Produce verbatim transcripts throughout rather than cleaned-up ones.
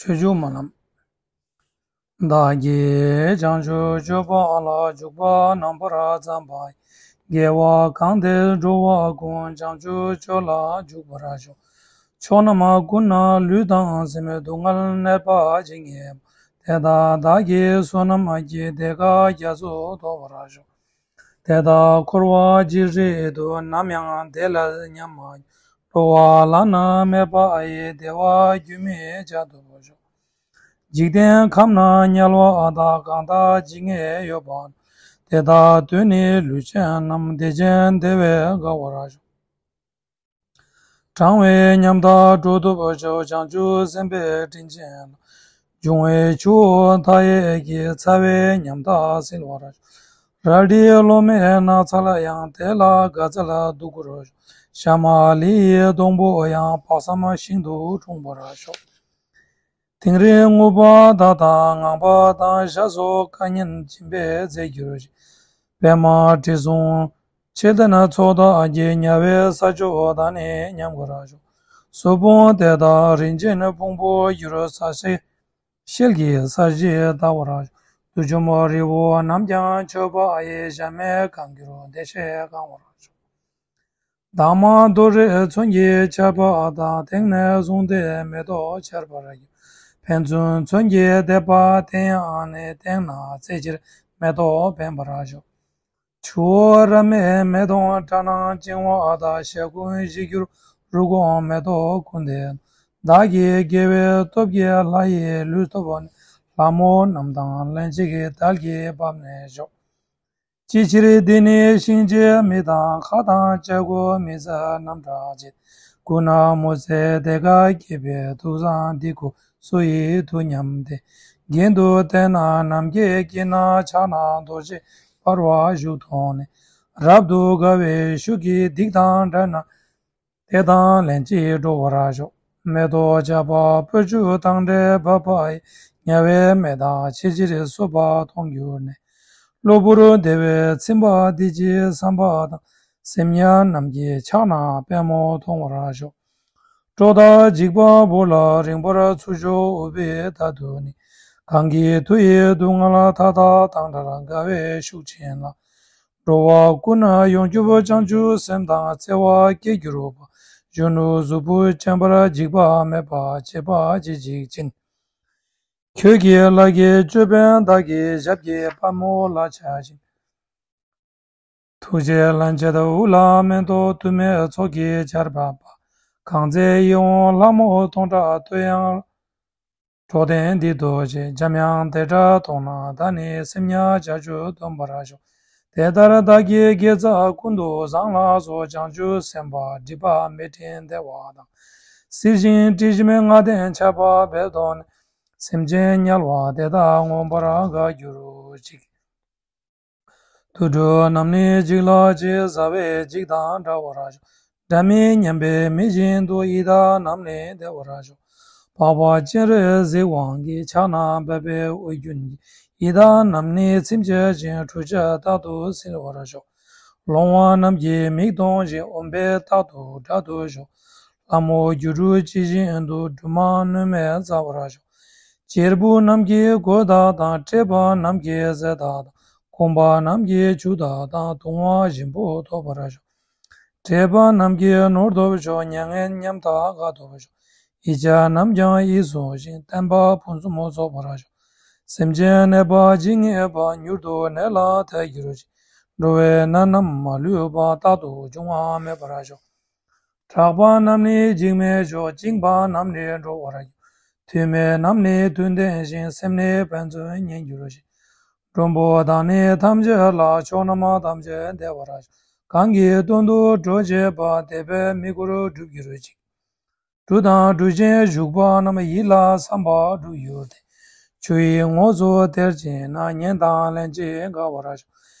སྤྱོད་འཇུག་སྨོན་ལམ། བདག་གིས་བྱང་ཆུབ་སྤྱོད་པ་ལ། འཇུག་པ་རྣམ་པར་བརྩམས་པ་ཡི། དགེ་བ་གང་དེས་འགྲོ་བ་ཀུན། བྱང་ཆུབ་སྤྱོད་ལ་འཇུག་པར་ཤོག། ཕྱོགས་རྣམས་ཀུན་ན་ལུས་དང་སེམས། སྡུག་བསྔལ་ནད་པ་ཇི་སྙེད་པ། དེ་དག་བདག་གིས་བསོད་ནམས་ཀྱིས། བདེ་དགའ་རྒྱ་མཚོ་ཐོབ་པར་ཤོག། དེ་དག་འཁོར་བ་ཇི་སྲིད་དུ། ནམ་ཡང་བདེ་ལ་མཉམ་མ་འགྱུར། འགྲོ་བ་བླ་ན་མེད་པ་ཡི། བདེ་བ་རྒྱུན་མི་འཆད་ཐོབ་པར་ཤོག། འཇིག་རྟེན་ཁམས་ན་དམྱལ་བ་དག། གང་དག་ཇི་སྙེད་ཡོད་པ་ན། དེ་དག་དོན་ནི་ལུས་ཅན་རྣམས། བདེ་ཅན་བདེ་བས་དགའ་བར་ཤོག། གྲང་བའི་ཉམ་ཐག་དྲོ་ཐོབ་ཤོག། བྱང་ཆུབ་སེམས་དཔའི་དྲིན་ཅན་ལ། འབྱུང་བའི་ཆུ་བོ་མཐའ་ཡས་ཀྱི། ཚ་བའི་ཉམ་ཐག་བསིལ་བར་ཤོག། རལ་གྲིའི་གློ་མའི་ནགས་ཚལ་ཡང་། དེ་ལ་དགའ་ཚལ་སྡུག་གུར་ཤོག། ཤ་མ་ལི་ཡི་སྡོང་པོ་ཡང་། དཔག་བསམ་ཤིང་དུ་འཁྲུངས་པར་ཤོག། དིང་རི་རྔུལ་པ་དག་དང་ངང་པ་དང་། ཤ་སོགས་སྐད་སྙན་འབྱིན་པས་མཛེས་གྱུར་ཅིག། པདྨ་དྲི་བསུང་མཆོད་རྟེན་ཚོགས་དག་གིས། ཉ་རོའི་ས་ཕྱོགས་དག་ནི་ཉམས་དགར་ཤོག། སོལ་བུམ་དེ་དག་རིན་ཆེན་ཕུང་པོ་གྱུར། ས་གཞི་ཤེལ་གྱི་ས་གཞིར་བལྟ་བར་ཤོག། བདུད་འཇོམས་རི་བོ་རྣམས་ཀྱང་མཆོད་པ་ཡི། གཞལ་མེད་ཁང་གྱུར་བདེ་གཤེགས་གང་བར་ཤོག། དྭངས་མ་རྡོ་རྗེ་མཚོན་གྱི་ཆར་པ་དང་། སྟེང་ནས་བཟུང་སྟེ་མེ་ཏོག་ཆར་པར་གྱུར། ཕན་ཚུན་མཚོན་གྱི་བརྡེག་པ་དེ་ཡང་ནི། སྟེང་ན་རྩེ་ཕྱིར་མེ་ཏོག་འཕེན་པར་ཤོག། ཆུ་བོ་རབ་མེད་མེ་དང་འདྲ། ནམ་བྱིང་བ་དག་ཞལ་ཀུན་ཞིག་གྱུར། རུས་གོང་མེ་ཏོག་ཀུན་ལྡན། བདག་གི་དགེ་བའི་སྟོབས་ཀྱིས་ལྷ་ཡི་ལུས་ཐོབ་ནས། ལྷ་མོ་རྣམས་དང་ལྷན་ཅིག་དལ་གྱིས་འབབ་ནས་ཤོག། ཅི་ཕྱིར་འདི་ནི་གཤིན་རྗེའི་མི་དང་། ཁྭ་དང་ལྕགས་ཀྱུ་མི་བཟད་རྣམས་འདྲ་ཅན། ཀུན་ན་མུ་ཟེ་བདེ་དགའ་སྐྱེད་པའི། དུག་བཟང་འདི་ཀོ་སུ་ཡིས་ཐུབ་སྙམ་སྟེ། གྱེན་དུ་བལྟས་ན་ནམ་མཁའི་དཀྱིལ་ན། ཕྱག་ན་རྡོ་རྗེ་འབར་བ་བཞུགས་མཐོང་ནས། རབ་ཏུ་དགའ་བའི་ཤུགས་ཀྱིས། སྡིག་དང་བྲལ་ན་དེ་དང་ལྷན་ཅིག་འགྲོགས་པར་ཤོག། མེ་ཏོག་ཆར་པ་སྤོས་ཆུ་དང་འདྲེས་འབབ་པ་ཡི། དམྱལ་བའི་མེ་དག་ཆེས་ཆེར་གསོད་པ་མཐོང་གྱུར་ནས། གློ་བུར་བདེ་བས་ཚིམ་པ་འདི་ཅི་བསམ་པ་དང་། སེམས་དམྱལ་རྣམས་ཀྱི་ཕྱག་ན་པདྨོ་མཐོང་བར་ཤོག། སྲོག་དང་འཇིགས་པ་བོར་ལ་རིངས་པར་ཚུར་ཤོག། ཨུཏྤལ་དག་ཏུ་ནི་གང་གི་མཐུ་ཡིས་སྡུག་བསྔལ་མཐའ་དག་དང་བྲལ། དགའ་བའི་ཤུགས་ཆེན་ལ། འགྲོ་བ་ཀུན་ན་ཡོངས་སྐྱོབ་བྱང་ཆུབ་སེམས་དང་། བརྩེ་བ་སྐྱེ་གྱུར་པ། གཞོན་ནུ་གཟུགས་པོ་བརྟན་པར་འཇིགས་པ་མེད་པ། བྱེད་པ་ཇི་ཞིག་ཅན། ཁྱོད་ཀྱི་ལྷ་གི་ཅོད་པན་དག་གིས། ཞབས་ཀྱི་པདྨོ་ལ་ཕྱག་བྱིན། ཐུགས་རྗེའི་ལྷན་སྐྱེས་དབུ་ལ་མེ་ཏོག་དུ་མའི་ཚོགས་ཀྱི་ཆར་འབབ་པ། གང་ཚེ་ཡིད་འོང་ལྷ་མོ་སྟོང་ཕྲག་བསྟོད་དབྱངས། སྲོག་ལྡན་འདི་ལྟོས་ཤིག། འཇམ་དབྱངས་དེ་འདྲ་མཐོང་ན། བདག་ནི་སེམས་དམྱལ་བྱ་སྤྱོད་སྡོམ་པར་ཤོག། དེ་ལྟར་བདག་གི་དགེ་རྩ་ཀུན་ཏུ་བཟང་ལ་སོགས། བྱང་ཆུབ་སེམས་དཔའ་སྒྲིབ་པ་མེད་སྤྲིན་བདེ་བ་དང་། བསིལ་ཞིང་དྲི་ཞིམ་ལྔ་ལྡན་ཆར་པ་འབེབས་མཐོང་ནས། སེམས་ཅན་དམྱལ་བ་དེ་དག་མངོན་པར་དགའ་གྱུར་ཅིག། དུད་འགྲོ་རྣམས་ནི་འཇིགས་ལ་མཆི། བཟའ་བའི་འཇིགས་དང་བྲལ་བར་ཤོག། སྒྲ་མི་སྙན་པའི་མི་བཞིན་དུ། ཡི་དྭགས་རྣམས་ནི་བདེ་བར་ཤོག། པགས་པ་སྤྱན་རས་གཟིགས་དབང་གིས། ཕྱག་ན་འབར་བའི་དབུ་རྒྱུན་གྱིས། ཡི་དྭགས་རྣམས་ནི་ཚིམ་བྱ་ཞིང་། ཁྲུས་བྱས་རྟག་ཏུ་བསིལ་བར་ཤོག། ལོང་བ་རྣམས་ཀྱིས་མིག་མཐོང་ཞིང་། འོན་པས་རྟག་ཏུ་དགྲ་བསྒྲལ་ཤོག། ལྷ་མོ་སྒྱུ་འཕྲུལ་ཇི་བཞིན་དུ། སྦྲུམ་མ་སྣོད་མེད་བཙའ་བར་ཤོག། གཅེར་བུ་རྣམས་ཀྱིས་གོས་དག་དང་། བཀྲེས་པ་རྣམས་ཀྱིས་ཟས་དག་དང་། སྐོམ་པ་རྣམས་ཀྱིས་ཆུ་དག་དང་། བཏུང་བ་ཞིམ་པོ་ཐོབ་པར་ཤོག། བཀྲེས་པ་རྣམས་ཀྱིས་ནོར་ཐོབ་ཤོག། མྱ་ངན་ཉམ་ཐག་དགའ་ཐོབ་ཤོག། ཡི་དྭགས་རྣམས་ཀྱང་ཡིད་སྲུང་ཞིང་། བརྟན་པ་ཕུན་སུམ་ཚོགས་པར་ཤོག། སེམས་ཅན་ནད་པ་ཇི་སྙེད་པ། མྱུར་དུ་ནད་ལས་ཐར་གྱུར་ཅིག། འགྲོ་བའི་ནད་རྣམས་མ་ལུས་པ། རྟག་ཏུ་འབྱུང་བ་མེད་པར་ཤོག། སྐྲག་པ་རྣམས་ནི་འཇིགས་མེད་ཤོག། བཅིངས་པ་རྣམས་ནི་འགྲོལ་བར་འགྱུར། མཐུ་མེད་རྣམས་ནི་མཐུ་ལྡན་ཞིང་། སེམས་ནི་ཕན་ཚུན་མཉེན་གྱུར་ཅིག། མགྲོན་པོ་དག་ནི་ཐམས་ཅད་ལ། ཕྱོགས་རྣམས་ཐམས་ཅད་བདེ་བར་ཤོག། གང་གི་དོན་དུ་གྲོགས་བྱེད་པ། དད་པས་མི་བསྐུལ་འགྲུབ་གྱུར་ཅིག། གྲུ་དང་གྲུ་ཆེན་ཞུགས་པ་རྣམས། ཡིད་ལ་བསམ་པ་འགྲུབ་གྱུར་ཏེ། ཆུ་ཡི་ངོགས་སུ་དེར་ཕྱིན་ན། གཉེན་དང་ལྷན་ཅིག་དགའ་བར་ཤོག།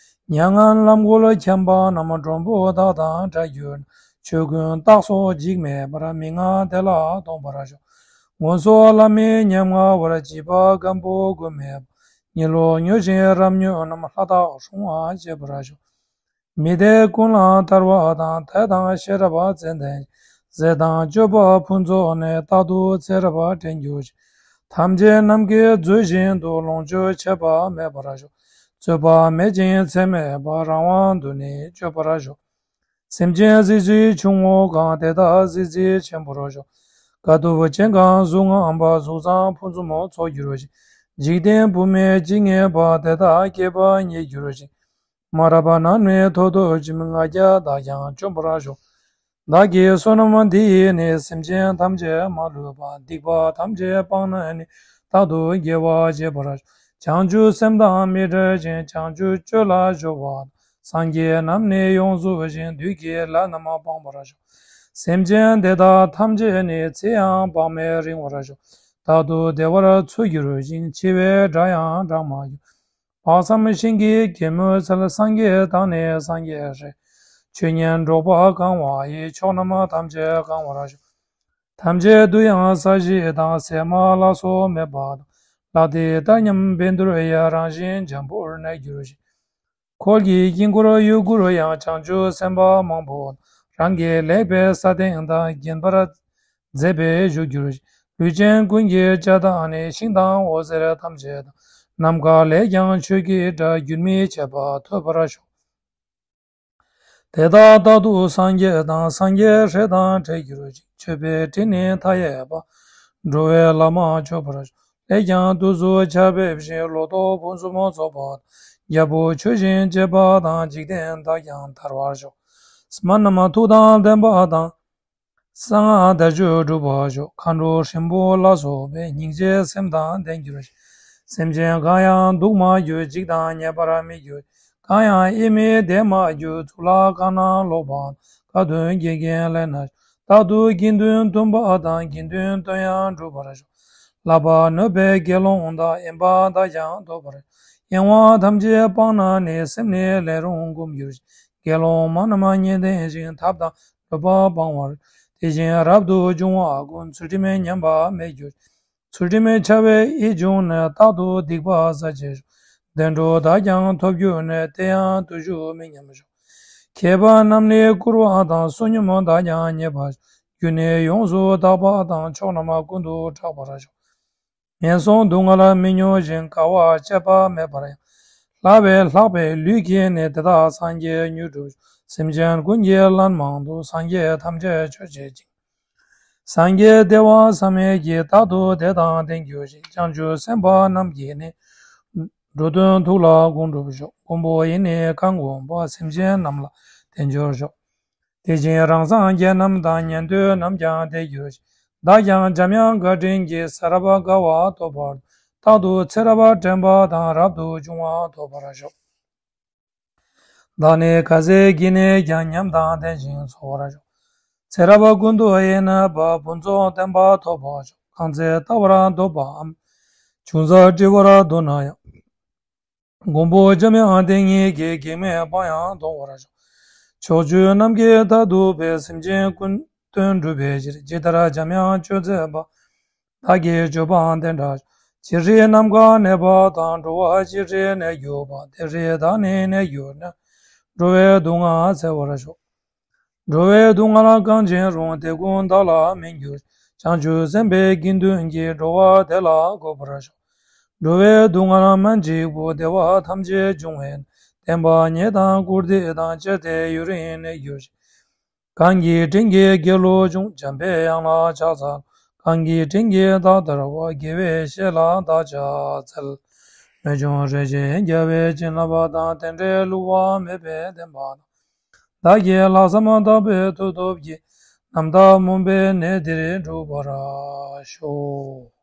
མྱ་ངན་ལམ་གོལ་འཁྱམས་པ་རྣམས། མགྲོན་པོ་དག་དང་བྲལ་གྱུར་ན། ཆོས་ཀུན་རྟག་སོགས་འཇིགས་མེད་པར། མི་མངའ་དེ་ལ་གཏོང་བར་ཤོག། ངན་སོང་ལམ་མི་ཉམ་ང་བར། བྱིས་པ་སྐམ་པོ་མགོན་མེད་པ། གཉིད་ལོག་མྱོས་ཤིང་རབ་མྱོས་རྣམས། ལྷ་དག་སྲུང་བར་བྱེད་པར་ཤོག། མི་དེ་ཀུན་ལ་ཐར་བ་དང་། དད་དང་ཤེས་རབ་བརྩེ་ལྡན། ཟས་དང་སྤྱོད་པ་ཕུན་ཚོགས་ནས། རྟག་ཏུ་ཚེ་རབས་དྲན་གྱུར་ཅིག། ཐམས་ཅད་ནམ་མཁའི་མཛོད་བཞིན་དུ། ལོངས་སྤྱོད་ཆད་པ་མེད་པར་ཤོག། རྩོད་པ་མེད་ཅིང་ཚད་མེད་པ། རང་དབང་དུ་ནི་སྤྱོད་པར་ཤོག། སེམས་ཅན་གཟི་བརྗིད་ཆུང་ངུ་གང་། དེ་དག་གཟི་བརྗིད་ཆེན་པོར་ཤོག། དཀའ་ཐུབ་ཅན་གང་གཟུགས་ངན་པ། གཟུགས་བཟང་ཕུན་སུམ་ཚོགས་འགྱུར་ཞིང་། འཇིག་རྟེན་བུད་མེད་ཇི་སྙེད་པ། དེ་དག་སྐྱེས་པ་ཉིད་འགྱུར་ཞིང་། མ་རབས་པ་རྣམས་ནི་ཐོབ་ཐོབ་ཅིང་། ང་རྒྱལ་དག་ཀྱང་བཅོམ་པར་ཤོག། བདག་གི་བསོད་ནམས་འདི་ཡིས་ནི། སེམས་ཅན་ཐམས་ཅད་མ་ལུས་པ། སྡིག་པ་ཐམས་ཅད་སྤངས་ནས་ནི། རྟག་ཏུ་དགེ་བ་བྱེད་པར་ཤོག། བྱང་ཆུབ་སེམས་དང་མི་འབྲལ་ཞིང་། བྱང་ཆུབ་སྤྱོད་ལ་གཞོལ་བ་དང་། སངས་རྒྱས་རྣམས་ནི་ཡོངས་སུ་ཞི་ཞིང་། བདུད་ཀྱི་ལས་རྣམས་སྤངས་པར་ཤོག། སེམས་ཅན་དེ་དག་ཐམས་ཅད་ནི། ཚེ་ཡང་དཔག་མེད་རིང་བར་ཤོག། རྟག་ཏུ་བདེ་བར་འཚོ་འགྱུར་ཞིང་། འཆི་བའི་སྒྲ་ཡང་གྲག་མ་གྱུར། དཔག་བསམ་ཤིང་གི་རྒྱལ་མོའི་ཚལ། སངས་རྒྱས་དང་ནི་སངས་རྒྱས་སྲས། ཆོས་ཉན་འགྲོགས་པ་གང་བ་ཡི། ཕྱོགས་རྣམས་ཐམས་ཅད་གང་བར་ཤོག། ཐམས་ཅད་དུ་ཡང་ས་གཞི་དང་། སྲན་མ་ལ་སོགས་མེད་པ་དང་། ལྷ་དེ་ལྟར་མཉམ་བཻ་ཌཱུརྱ། རང་བཞིན་འཇམ་པོར་གནས་འགྱུར་ཞིང་། འཁོར་གྱི་དཀྱིལ་འཁོར་ཡུལ་དགུར་ཡང་། བྱང་ཆུབ་སེམས་དཔའ་མང་པོ་དང་། རང་གི་ལེགས་པའི་ས་སྟེང་དང་། བརྒྱན་པར་མཛད་པས་བཞུགས་འགྱུར་ཞིང་། ལུས་ཅན་ཀུན་གྱི་སྐྱ་དང་ནི། ཤིང་དང་འོད་ཟེར་ཐམས་ཅད་དང་། ནམ་མཁའ་ལས་ཀྱང་ཆོས་ཀྱི་སྒྲ། རྒྱུན་མི་འཆད་པ་ཐོས་པར་ཤོག། དེ་དག་རྟག་ཏུ་སངས་རྒྱས་དང་། སངས་རྒྱས་སྲས་དང་འཕྲད་འགྱུར་ཞིང་། མཆོད་པའི་དྲི་ནི་མཐའ་ཡས་པ། འགྲོ་བའི་ལམ་མང་ཆོད་པར་ཤོག། ལས་ཀྱང་དུས་སུ་ཆར་འབེབས་ཤིང་། ལོ་ཏོག་ཕུན་སུམ་ཚོགས་པ་དང་། རྒྱལ་པོ་ཆོས་བཞིན་གཅེས་པ་དང་། འཇིག་རྟེན་དག་ཀྱང་དར་བར་ཤོག། སྨན་རྣམས་མཐུ་དང་ལྡན་པ་དང་། གསང་སྔགས་བཟླས་བརྗོད་འགྲུབ་པར་ཤོག། མཁའ་འགྲོ་སྲིན་པོ་ལ་སོགས་པའི། སྙིང་རྗེའི་སེམས་དང་ལྡན་གྱུར་ཅིག། སེམས་ཅན་གང་ཡང་སྡུག་མ་གྱུར། འཇིགས་དང་ཉེས་པར་མི་འགྱུར། གང་ཡང་ཡིད་མི་བདེ་མ་གྱུར། གཙུག་ལག་ཁང་ནང་ལོག་པ། ཁ་ཏོན་དགེ་རྒན་ལེན་ན། རྟག་ཏུ་དགེ་འདུན་འདུན་པ་དང་། དགེ་འདུན་དོན་ཡང་འགྲུབ་པར་ཤོག། ལག་པ་གནོད་པའི་དགེ་སློང་དང་། གཡེང་བ་དག་ཀྱང་བཟློག་པར། གཡེང་བ་ཐམས་ཅད་སྤངས་ན་ནི། སེམས་ནི་ལས་རུང་སྒོམ་འགྱུར་ཞིང་། དགེ་སློང་མ་རྣམས་ཉན་ལྡན་ཞིང་། ཐབས་དང་ལྡོག་པ་སྤང་བར། དེ་བཞིན་རབ་ཏུ་བྱུང་བ་ཀུན། ཚུལ་ཁྲིམས་ཉམས་པ་མེད་འགྱུར། ཚུལ་ཁྲིམས་འཆལ་བའི་ཡིད་བྱུང་ནས། རྟག་ཏུ་སྡིག་པ་བསགས་བྱེད་ཤོག། བདེ་འགྲོ་དག་ཀྱང་ཐོབ་འགྱུར་ནས། དེ་ཡང་བརྟུལ་ཞུགས་མི་ཉམས་ཤོག། མཁས་པ་རྣམས་ནི་བཀུར་བ་དང་། བསོད་སྙོམས་དག་ཀྱང་རྙེད་པར་ཤོག། རྒྱུ་ནི་ཡོངས་སུ་དག་པ་དང་། ཕྱོགས་རྣམས་ཀུན་ཏུ་གྲགས་པར་ཤོག། ངན་སོང་སྡུག་བསྔལ་མི་མྱོང་ཞིང་། དཀའ་བ་སྤྱད་པ་མེད་པར་ཡང་། ལྷག་པའི་ལྷག་པའི་ལུས་ཀྱིས་ནི། དེ་དག་སངས་རྒྱས་མྱུར་འགྲུབ་ཤོག། སེམས་ཅན་ཀུན་གྱི་ལན་མང་དུ། སངས་རྒྱས་ཐམས་ཅད་མཆོད་བྱེད་ཅིང་། སངས་རྒྱས་བདེ་བ་བསམ་ཡས་ཀྱིས། རྟག་ཏུ་དེ་དང་ལྡན་གྱུར་ཅིག། བྱང་ཆུབ་སེམས་དཔའ་རྣམས་ཀྱིས་ནི། འགྲོ་དོན་ཐུགས་ལ་དགོངས་འགྲུབ་ཤོག། མགོན་པོ་ཡིས་ནི་གང་བསྒོམས་པ། སེམས་ཅན་རྣམས་ལ་དེ་འབྱོར་ཤོག། དེ་བཞིན་རང་སངས་རྒྱས་རྣམས་དང་། ཉན་ཐོས་རྣམས་ཀྱང་དེར་འགྱུར་ཞིང་། བདག་ཀྱང་འཇམ་དབྱངས་བཀའ་དྲིན་གྱིས། ཚེ་རབས་དགའ་བ་ཐོབ་པར། རྟག་ཏུ་ཚེ་རབས་དྲན་པ་དང་། རབ་ཏུ་བྱུང་བ་ཐོབ་པར་ཤོག། བདག་ནི་ག་ཚད་བགྱིས་ནས་ཀྱང་། ཉམས་དང་ལྡན་ཞིང་འཚོ་བར་ཤོག། ཚེ་རབས་ཀུན་ཏུ་ཡིད་ནི་འབད། ཕུན་ཚོགས་བརྟན་པ་ཐོབ་པར་ཤོག། གང་ཚེ་ལྟ་བར་འདོད་པའམ། ཅུང་ཟད་བྲི་བར་འདོད་ན་ཡང་། མགོན་པོ་འཇམ་དབྱངས་དེ་ཉིད་ཀྱིས། གེགས་མེད་པར་ཡང་མཐོང་བར་ཤོག། ཕྱོགས་བཅུ་ནམ་མཁའི་མཐར་ཐུག་པའི། སེམས་ཅན་ཀུན་དོན་སྒྲུབ་པའི་ཕྱིར། ཇི་ལྟར་འཇམ་དབྱངས་སྤྱོད་མཛད་པ། བདག་གིས་སྤྱོད་པའང་དེ་འདྲ། ཇི་སྲིད་ནམ་མཁའ་གནས་པ་དང་། འགྲོ་བ་ཇི་སྲིད་གནས་གྱུར་པ། དེ་སྲིད་བདག་ནི་གནས་གྱུར་ནས། འགྲོ་བའི་སྡུག་བསྔལ་སེལ་བར་ཤོག། འགྲོ་བའི་སྡུག་བསྔལ་གང་ཞིག་རུང་། དེ་ཀུན་བདག་ལ་སྨིན་གྱུར། བྱང་ཆུབ་སེམས་དཔའི་དགེ་འདུན་གྱིས། འགྲོ་བ་དེ་ལ་འགོད་པར་ཤོག། འགྲོ་བའི་སྡུག་བསྔལ་མན་ཆད་པོ། བདེ་བ་ཐམས་ཅད་འབྱུང་བའི། བརྟན་པ་ཉིད་དང་བཀུར་སྟི་དང་། བཅས་ཏེ་ཡུན་རིང་གནས་གྱུར་ཅིག། གང་གི་དྲིན་གྱིས་དགེ་ལོ་བྱུང་། འཇམ་པའི་དབྱངས་ལ་ཕྱག་འཚལ་ལོ། གང་གི་དྲིན་གྱིས་བདག་དར་བ། དགེ་བའི་བཤེས་ལ་བདག་ཕྱག་འཚལ། རྨད་བྱུང་རིན་ཆེན་རྒྱལ་བའི་བྱིན་རླབས་དང་། རྟེན་འབྲེལ་བསླུ་བ་མེད་པའི་བདེན་པ་དང་། བདག་གི་ལྷག་བསམ་དག་པའི་མཐུ་སྟོབས་ཀྱིས། རྣམ་དག་མུན་པའི་གནས་འདིར་འགྲུབ་པར་ཤོག།